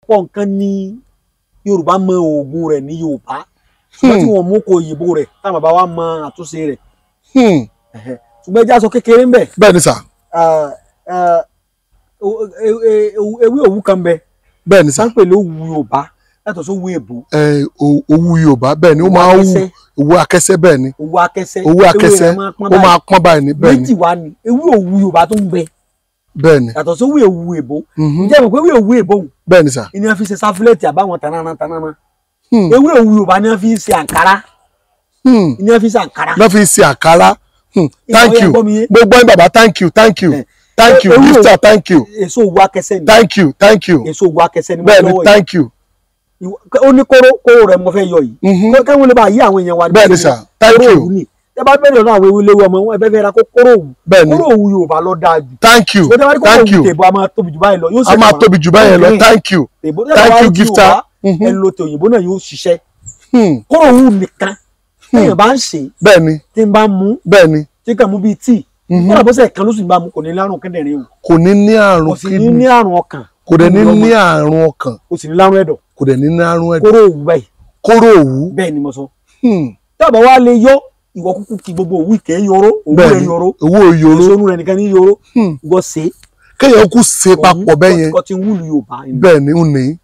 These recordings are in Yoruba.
Ọ̀pọ̀ nǹkan ní Yorùbá mọ oògùn rẹ̀ ní Yorùbá, ṣùgbọ́n tí wọ́n mú kó òyìnbó rẹ̀, táwọn bàbá wa mọ àtúnṣe rẹ̀. Ṣùgbọ́n ẹja sọ kékeré ń bẹ̀. Bẹ́ẹ̀ ni sà. Ewé òwú kan bẹ. Bẹ́ẹ̀ ni sà. Sáńpẹ̀ ló wu Yorùbá yàtọ̀ sí òwú èbó. Òwú Yorùbá, bẹ́ẹ̀ ni, ó máa ń wù, òwú akẹ́sẹ́, bẹ́ẹ̀ ni. Òwú akẹ́sẹ́. Òwú akẹ́sẹ́, ó máa pọ́n báyìí ni, bẹ́ẹ̀ ni. Méjì wá ni ewé òwú Yorùbá tó ń bẹ. Bẹ́ẹ̀ ni. Yàtọ̀ sí ewé òwú èbó. Ǹjẹ́ mọ̀ pé ewé òwú èbó? Bẹ́ẹ̀ ni sà. Ni wọ́n fi ṣe sáfúlẹ̀tì àbáwọn tanana tanana. Ewé òwú Yorùbá ni wọ́n fi ṣe àǹkárá. Ni wọ́n fi ṣe àǹkárá. Wọ́n fi ṣe àǹkárá. Thank you, gbogbo yín bàbá, thank you, thank you, thank you, Mr, thank you. Èso òwú akẹ́sẹ́ ni. Thank you, thank you. Èso òwú akẹ́sẹ́ ni. Bẹ́ẹ̀ ni, thank you. Ó ní kóró, kóró rẹ̀ mo fẹ́ yọ yìí, káwọn lè bá yí àwọn èèyàn wa. Bẹ́ẹ̀ ni sà, thank you. Ẹ bá bẹ̀rẹ̀ lọ́nà àwọn ewéléwé ọmọ wọn, ẹ fẹ́ fẹ́ ra kóró òwú. Bẹ́ẹ̀ ni. Kóró òwú Yorùbá ló dáa jù. Thank you, thank you. Tèbó a máa tóbi jù báyìí lọ. A máa tóbi jù báyìí lọ. Thank you, thank you, gifter. Ẹ lo tòyìnbó náà, yóò ṣiṣẹ́. Kóró òwú nìkan téèyàn bá ń ṣe, Bẹ́ẹ̀ ni. tí n bá mú, Bẹ́ẹ̀ ni. tí kàn mú bíi tíì, kódà bó ṣe kan lóṣù bá mu, kò ní lárùn kíndìnrín o. Kò ní ní àrùn. Kò sì ní ní àrùn ọkàn. Kò dẹ̀ ní ní àrùn ọkàn. Kò sì ní lárùn ẹ̀dọ̀. Kò dẹ̀ ní ní àrùn ẹ̀dọ̀. Kóró òwú báyìí. Kóró òwú. Bẹ́ẹ̀ ni mo sọ. Tábà wá lè yọ, ìwọ kúkú kí gbogbo òwú ìkẹ́ yọró, òwú rẹ̀ yọró. Òwú yọró. Èso rẹ̀ nìkan ní yọró, ìwọ ṣe. Kéèyàn kú ṣe papọ̀ bẹ́ẹ̀ yẹn. Kọ́ ti ń wúlò Yorùbá. Bẹ́ẹ̀ ni, ń ní.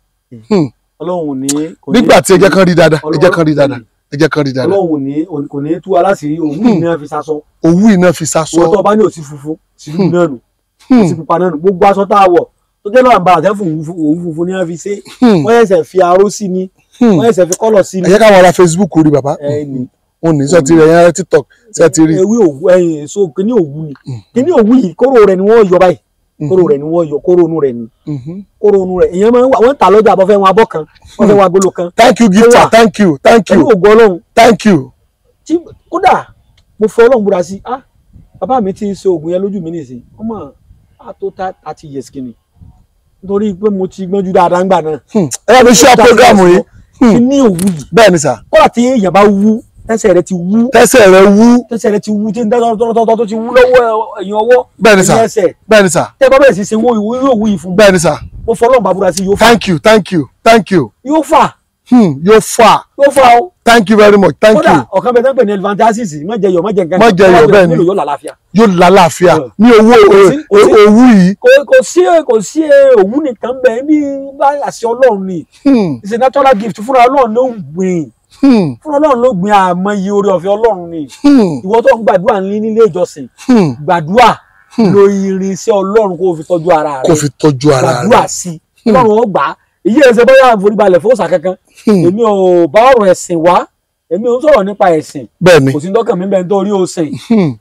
Ọlọ́run ní. Nígbà tí ẹ jẹ́ kán rí dáadáa, ẹ jẹ́ kán rí dáadáa, ẹ jẹ́ kán rí dáadáa. Ọlọ́run ní kò ní tú aláṣìírí. Òwú iná fi sasọ. Òwú iná fi sasọ. Wọ́n tó bá ní òsì funfun, sí dúdú náà nù, òsì pupa náà nù. Gbogbo aṣọ tá a wọ̀ tó jẹ́ lọ́wọ́ àǹbá àtẹ́fù, òwú funfun ní wọ́n fi ṣe. Wọ́n ẹ̀sẹ̀ fi aró sí ni, wọ́n ẹ̀sẹ̀ fi kọ́lọ̀ sí ni. Ẹ jẹ́ káwọn ará Facebook rí bàbá òun ní sọ ti rí, ẹ̀yìn ará TikTok ṣe ti rí. Ewé òwú, ẹ̀yìn èso kíní òwú ni, kíní òwú yìí, kóró rẹ̀ ni wọ́n yọ báyìí, kóró rẹ̀ ni wọ́n yọ, kóró inú rẹ̀ ni, kóró inú rẹ̀. Ìyẹn máa ń wà, wọ́n ń tà lọ́jà, àbọ̀fẹ́ wọn abọ́ kan, wọ́n fẹ́ wọn agolo kan. Thank you, gifter, thank you, thank you. Pẹ̀lú ògo Ọlọ́run. Thank you. Tí kódà mo fọ Ọlọ́run búra sí, ah, bàbá mi ti ń ṣe oògùn yẹn lójú mi nìsín, ọmọ á tó 30 years kìíní, nítorí pé mo ti gbọ́njú dáadáa ńgbà náà. Ẹ bá mi ṣe program yìí. Kíní òwú yìí. Bẹ́ẹ̀ ni sà. Kódà tí èèyàn bá wú, tẹ́sẹ̀ rẹ ti wú. Tẹ́sẹ̀ rẹ wú. Tẹ́sẹ̀ rẹ ti wú, tí ń dá tọ́tọ́tọ́ tó ti wú lọ́wọ́, ẹ̀yìn ọwọ́. Bẹ́ẹ̀ ni sà. Ẹ̀yìn ẹsẹ̀. Bẹ́ẹ̀ ni sà. Tẹ́ bá bẹ̀rẹ̀ sí ṣe wó ìwú òwú yìí fún. Bẹ́ẹ̀ ni sà. Mo fọ Ọlọ́run bàbúrà sí, yóò fà. Thank you, thank you, thank you. Yóò fà. Yóò fà. Yóò fà o. Thank you very much, thank you. Kódà ọ̀kan bẹ tán pè ní elephantiasis, má jẹ yọ̀, má jẹ nǹkan. Má jẹ yọ̀, bẹ́ẹ̀ ni. Yóò lálàáfíà. Yóò lálàáfíà ní owó òwú yìí. Kò sí òwú nìkan bẹ́ẹ̀ bí bá àṣẹ Ọlọ́run ni. It's a natural gift. Fúnra Ọlọ́run ló gbìn, fúnra Ọlọ́run ló gbìn. Àmọ́ iye oore ọ̀fẹ́ Ọlọ́run ni. Ìwọ tó ń gbàdúrà ní nílé ìjọsìn, gbàdúrà, lo irinṣẹ́ Ọlọ́run kó o fi tọ́jú ara rẹ. Kó fi tọ́jú ara rẹ. Gbàdúrà sí i, Ọlọ́run ó gbà á. Èyí ẹ̀ ṣe bóyá àforíbalẹ̀ fóòsà kankan. Èmi ò bá ọ̀rọ̀ ẹ̀sìn wá, èmi ò ń sọ̀rọ̀ nípa ẹ̀sìn. Bẹ́ẹ̀ni. Kò sí dọ́kàn mi bẹ́ẹ̀ nítorí ó sìn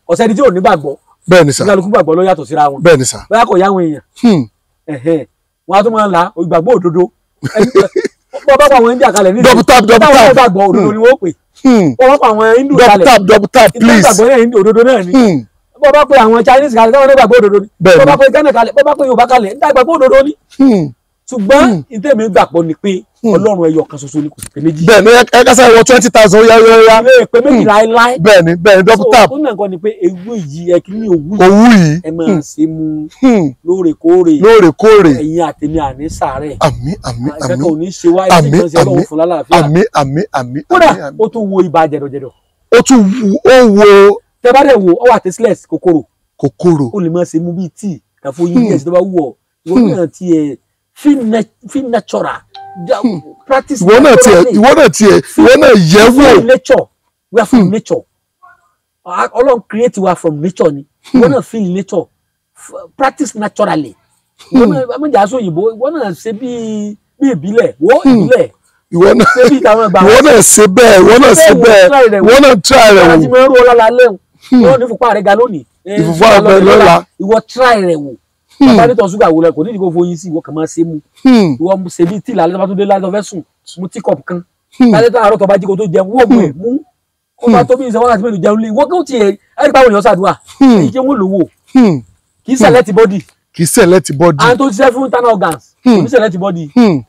ọ̀sẹ̀ ẹni tí ò ní gbàgbọ́. Bẹ́ẹ̀ni sà. Kálukú gbàgbọ́ ló yàtọ̀ síra wọn. Bẹ́ẹ̀ni sà. Bóyá kò yá àwọn èèyàn, wọn á tún máa ń la ìgbàgbọ́ òdodo. Bọ́ bá pa àwọn India kalẹ̀ nídìí, Double tap, double tap. táwọn gbàgbọ́ òdodo ni wọ́n pè. Bọ́ bá pa àwọn Hindu Double kalẹ̀, tap, double tap, please. ìgbàgbọ́ náà òdodo náà ni. Bọ́ bá pe àwọn Chinese kalẹ̀, táwọn gbàgbọ́ òdodo ni. Bọ́ bá pe Ghana kalẹ̀, bọ́ bá pe Yorùbá kalẹ̀, níta ìgbàgbọ́ òdodo ni. Ṣùgbọ́n ìtẹ̀mí gbàgbọ́ ni pé Ọlọ́run ẹyọ kan ṣoṣo ni, kò sì pé méjì. Bẹ́ẹ̀ni, ẹ ká sáré wọ 20,000, ó yá, ó yá. Ẹ pé méjì láéláé. Bẹ́ẹ̀ni, double tap. Ó náà kọ́ ni pé ewé yìí, ẹ kí ní òwú yìí. Òwú yìí. Ẹ máa ṣe mu lóòrèkóòrè. Lóòrèkóòrè. Ẹ̀yin àtẹ̀mí àní sàárẹ̀. Àmín, àmín, àmín. Ìkẹ́kọ̀ọ́ ò ní ṣe wá, ẹ̀sìn kan ṣe, Ọlọ́run fún lálàáfíà. Àmín, àmín, àmín. Kódà ó tún wo ibà jẹ̀dọ̀jẹ̀dọ̀. Ó tún ó wo. Tẹ bá dẹ̀ wo, ó wà tasteless, kòkòrò. Kòkòrò. Ó lè máa ṣe mú bíi tíì kàfó yín díẹ̀ sí tó bá wù ọ́. Ìwọ náà tiẹ̀ feel natural, practice. Ìwọ náà tiẹ̀, ìwọ náà tiẹ̀, ìwọ náà yẹ̀ wò. Feel nature, we are from nature. Ọlọ́run create wa from nature ni. Ìwọ náà feel nature, practice naturally. Ìwọ náà amọ̀jà aṣọ òyìnbó, ìwọ náà ṣe bí ìbílẹ̀, wọ́ ìbílẹ̀. Ìwọ náà ṣe bí ìtàwọn ìgbà. Ìwọ náà ṣe bẹ́ẹ̀, ìwọ náà ṣe bẹ́ẹ̀, ìwọ náà try rẹ̀ wò. Wò. Tí mo ń rú ọlọ́lá lẹ́hùn, ìwọ ní fúnpá rẹ̀ ga lónìí. Ìfúnpá rẹ̀ lọ́la. Ìwọ try rẹ̀ wò. Bàbá nítọ̀ ṣúgà wò lẹ, kò nídìí kó foyín sí, ìwọ kàn máa ṣe mu. Ìwọ ṣe bí tíì lálẹ́, tó bá tún dé lálẹ́ tó fẹ́ sùn, mu tí kọ̀ọ̀pù kan lálẹ́, tó àárọ̀ tó bá jí kó tó jẹun, wọ́n mú ẹ̀ mú kó bá tó bí ìṣẹ́ wákàtí mélòó jẹun lé. Ìwọ kó tiẹ̀ ẹ̀rí pàwọn èèyàn ṣàdúrà, èyí jẹ́ wọ́n lówó, kì í select body. Kì í select body. Àwọn tó ṣiṣẹ́ fún internal organs kò ní select body.